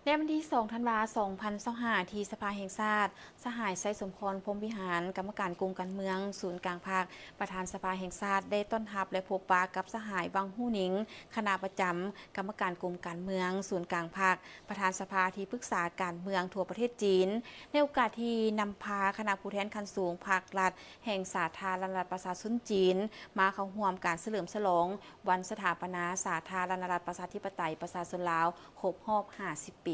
ໃນວັນທີສອງ ທັນວາ ສອງພັນຊາວຫ້າ ທີ່ສະພາແຫ່ງຊາດ, ສະຫາຍ ໄຊສົມພອນ ພົມວິຫານ ກຳມະການກົມການເມືອງ ສູນກາງພັກ, ປະທານສະພາແຫ່ງຊາດ ໄດ້ຕ້ອນຮັບ ແລະ ພົບປະກັບສະຫາຍ ວັງ ຫູ່ນິງ ຄະນະປະຈຳກຳມະການກົມການເມືອງ ສູນກາງພັກ, ປະທານສະພາທີ່ປຶກສາການເມືອງທົ່ວປະເທດຈີນ, ໃນໂອກາດທີ່ນຳພາຄະນະຜູ້ແທນຂັ້ນສູງພັກລັດແຫ່ງສາທາລະນະລັດປະຊາຊົນຈີນ ມາເຂົ້າຮ່ວມການສະເຫຼີມສະຫຼອງ ວັນສະຖາປະນາສາທາລະນະລັດປະຊາທິປະໄຕປະຊາຊົນລາວ ຄົບຮອບຫ້າສິບປີ.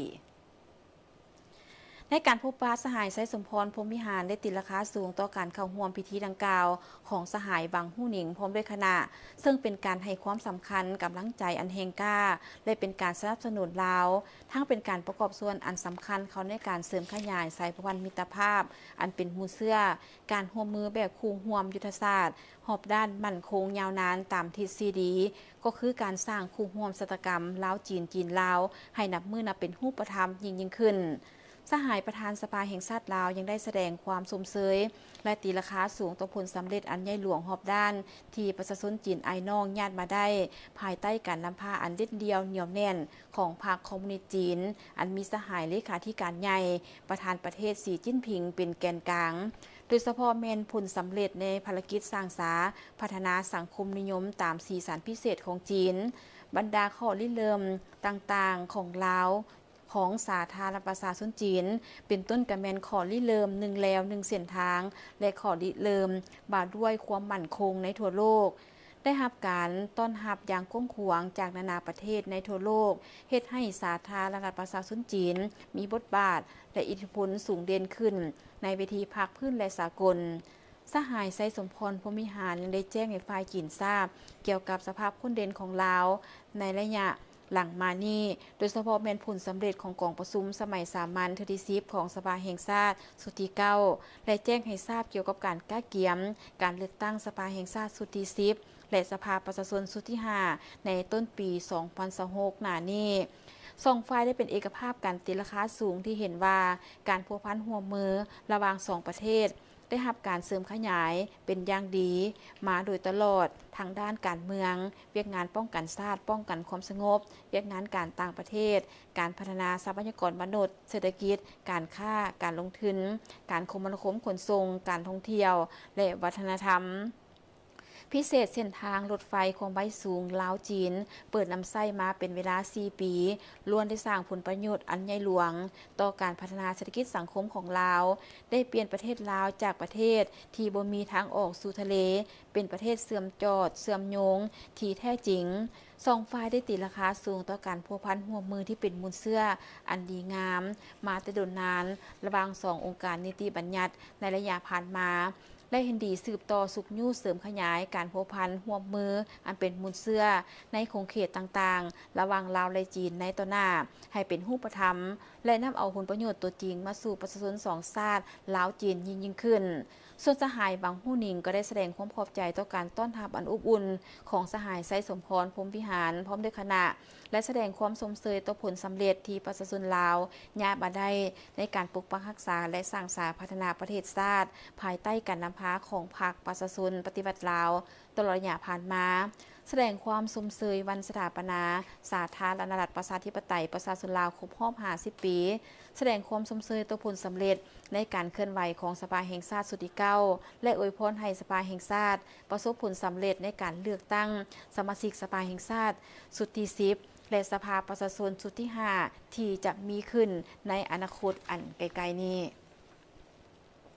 ໃນການພົບປະ, ສະຫາຍ ໄຊສົມພອນ ພົມວິຫານ ໄດ້ຕີລາຄາສູງຕໍ່ການເຂົ້າຮ່ວມພິທີດັ່ງກ່າວຂອງສະຫາຍ ວັງ ຫູ່ນິງ ພ້ອມດ້ວຍຄະນະ, ເຊິ່ງເປັນການໃຫ້ຄວາມສຳຄັນ, ກຳລັງໃຈອັນແຮງກ້າ ແລະ ເປັນການສະໜັບສະໜູນລາວ, ທັງເປັນການປະກອບສ່ວນອັນສຳຄັນເຂົ້າໃນການເສີມຂະຫຍາຍສາຍພົວພັນມິດຕະພາບ ອັນເປັນມູນເຊື້ອ ການຮ່ວມມືແບບຄູ່ຮ່ວມຍຸດທະສາດຮອບດ້ານໝັ້ນຄົງຍາວນານຕາມທິດສີ່ດີ ກໍຄືການສ້າງຄູ່ຮ່ວມຊະຕາກຳລາວ-ຈີນ, ຈີນ-ລາວ ໃຫ້ນັບມື້ນັບເປັນຮູບປະທຳຍິ່ງໆຂຶ້ນ. ສະຫາຍປະທານສະພາແຫ່ງຊາດລາວຍັງໄດ້ສະແດງຄວາມຊົມເຊີຍ ແລະ ຕີລາຄາສູງຕໍ່ຜົນສຳເລັດອັນໃຫຍ່ຫຼວງຮອບດ້ານ ທີ່ປະຊາຊົນຈີນອ້າຍນ້ອງຍາດມາໄດ້ ພາຍໃຕ້ການນຳພາອັນເດັດດ່ຽວໜຽວແໜ້ນຂອງພັກຄອມມູນິດຈີນ ອັນມີສະຫາຍເລຂາທິການໃຫຍ່ ປະທານປະເທດ ສີ ຈິ້ນຜິງ ເປັນແກນກາງ. ໂດຍສະເພາະແມ່ນຜົນສຳເລັດໃນພາລະກິດສ້າງສາພັດທະນາສັງຄົມນິຍົມຕາມສີສັນພິເສດຂອງຈີນ, ບັນດາຂໍ້ລິເລີ່ມຕ່າງໆຂອງລາວ ຂອງສາທາລະນະລັດປະຊາຊົນຈີນ, ເປັນຕົ້ນກະແມ່ນຂໍ້ລິເລີ່ມໜຶ່ງແລວໜຶ່ງເສັ້ນທາງ ແລະ ຂໍ້ລິເລີ່ມວ່າດ້ວຍຄວາມໝັ້ນຄົງໃນທົ່ວໂລກ. ໄດ້ຮັບການຕ້ອນຮັບຢ່າງກວ້າງຂວາງຈາກນານາປະເທດໃນທົ່ວໂລກ, ເຮັດໃຫ້ສາທາລະນະລັດປະຊາຊົນຈີນມີບົດບາດ ແລະ ອິດທິພົນສູງເດັ່ນຂຶ້ນໃນເວທີພາກພື້ນ ແລະ ສາກົນ. ສະຫາຍ ໄຊສົມພອນ ພົມວິຫານ ຍັງໄດ້ແຈ້ງໃຫ້ຝ່າຍຈີນຊາບກ່ຽວກັບສະພາບພົ້ນເດັ່ນຂອງລາວໃນໄລຍະຫຼັງມານີ້, ໂດຍສະເພາະແມ່ນຜົນສຳເລັດຂອງກອງປະຊຸມສະໄໝສາມັນເທື່ອທີສິບຂອງສະພາແຫ່ງຊາດຊຸດທີເກົ້າ ແລະ ແຈ້ງໃຫ້ຊາບກ່ຽວກັບການກະກຽມການເລືອກຕັ້ງສະພາແຫ່ງຊາດຊຸດທີສິບ ແລະ ສະພາປະຊາຊົນຊຸດທີຫ້າ ໃນຕົ້ນປີສອງພັນຊາວຫົກໜ້ານີ້. ສອງຝ່າຍໄດ້ເປັນເອກະພາບກັນຕີລາຄາສູງທີ່ເຫັນວ່າ ການພົວພັນຮ່ວມມືລະຫວ່າງສອງປະເທດ ໄດ້ຮັບການເສີມຂະຫຍາຍເປັນຢ່າງດີມາໂດຍຕະຫຼອດ ທັງດ້ານການເມືອງ, ວຽກງານປ້ອງກັນຊາດ, ປ້ອງກັນຄວາມສະຫງົບ, ວຽກງານການຕ່າງປະເທດ, ການພັດທະນາຊັບພະຍາກອນມະນຸດ, ເສດຖະກິດ, ການຄ້າ, ການລົງທຶນ, ການຄົມມະນາຄົມຂົນສົ່ງ, ການທ່ອງທ່ຽວ ແລະ ວັດທະນະທຳ. ພິເສດເສັ້ນທາງລົດໄຟຄວາມໄວສູງລາວ-ຈີນ ເປີດນຳໃຊ້ມາເປັນເວລາສີ່ປີ ລ້ວນໄດ້ສ້າງຜົນປະໂຫຍດອັນໃຫຍ່ຫຼວງຕໍ່ການພັດທະນາເສດຖະກິດສັງຄົມຂອງລາວ, ໄດ້ປ່ຽນປະເທດລາວຈາກປະເທດທີ່ບໍ່ມີທາງອອກສູ່ທະເລ ເປັນປະເທດເຊື່ອມຈອດເຊື່ອມໂຍງທີ່ແທ້ຈິງ. ສອງຝ່າຍໄດ້ຕີລາຄາສູງຕໍ່ການພົວພັນຮ່ວມມືທີ່ເປັນມູນເຊື້ອອັນດີງາມມາແຕ່ດົນນານ ລະຫວ່າງສອງອົງການນິຕິບັນຍັດໃນໄລຍະຜ່ານມາ ແລະ ເຫັນດີສືບຕໍ່ຊຸກຍູ້ເສີມຂະຫຍາຍການພົວພັນຮ່ວມມືອັນເປັນມູນເຊື້ອໃນຂົງເຂດຕ່າງໆ ລະຫວ່າງລາວ ແລະ ຈີນໃນຕໍ່ໜ້າ ໃຫ້ເປັນຮູບປະທຳ ແລະ ນຳເອົາຜົນປະໂຫຍດຕົວຈິງມາສູ່ປະຊາຊົນສອງຊາດ ລາວ-ຈີນ ຍິ່ງໆຂຶ້ນ. ສ່ວນສະຫາຍ ວັງ ຫູ່ນິງ ກໍໄດ້ສະແດງຄວາມຂອບໃຈຕໍ່ການຕ້ອນຮັບອັນອົບອຸ່ນຂອງສະຫາຍ ໄຊສົມພອນ ພົມວິຫານ ພ້ອມດ້ວຍຄະນະ ແລະ ສະແດງຄວາມຊົມເຊີຍຕໍ່ຜົນສຳເລັດທີ່ປະຊາຊົນລາວຍາດມາໄດ້ໃນການປົກປັກຮັກສາ ແລະ ສ້າງສາພັດທະນາປະເທດຊາດ ພາຍໃຕ້ການນຳພາຂອງພັກປະຊາຊົນປະຕິວັດລາວ ຕະຫຼອດໄລຍະຜ່ານມາ, ສະແດງຄວາມຊົມເຊີຍວັນສະຖາປະນາສາທາລະນະລັດປະຊາທິປະໄຕປະຊາຊົນລາວຄົບຮອບຫ້າສິບປີ, ສະແດງຄວາມຊົມເຊີຍຕໍ່ຜົນສຳເລັດໃນການເຄື່ອນໄຫວຂອງສະພາແຫ່ງຊາດຊຸດທີເກົ້າ ແລະ ອວຍພອນໃຫ້ສະພາແຫ່ງຊາດປະສົບຜົນສຳເລັດໃນການເລືອກຕັ້ງສະມາຊິກສະພາແຫ່ງຊາດຊຸດທີສິບ ແລະ ສະພາປະຊາຊົນຊຸດທີຫ້າ ທີ່ຈະມີຂຶ້ນໃນອະນາຄົດອັນໃກ້ໆນີ້.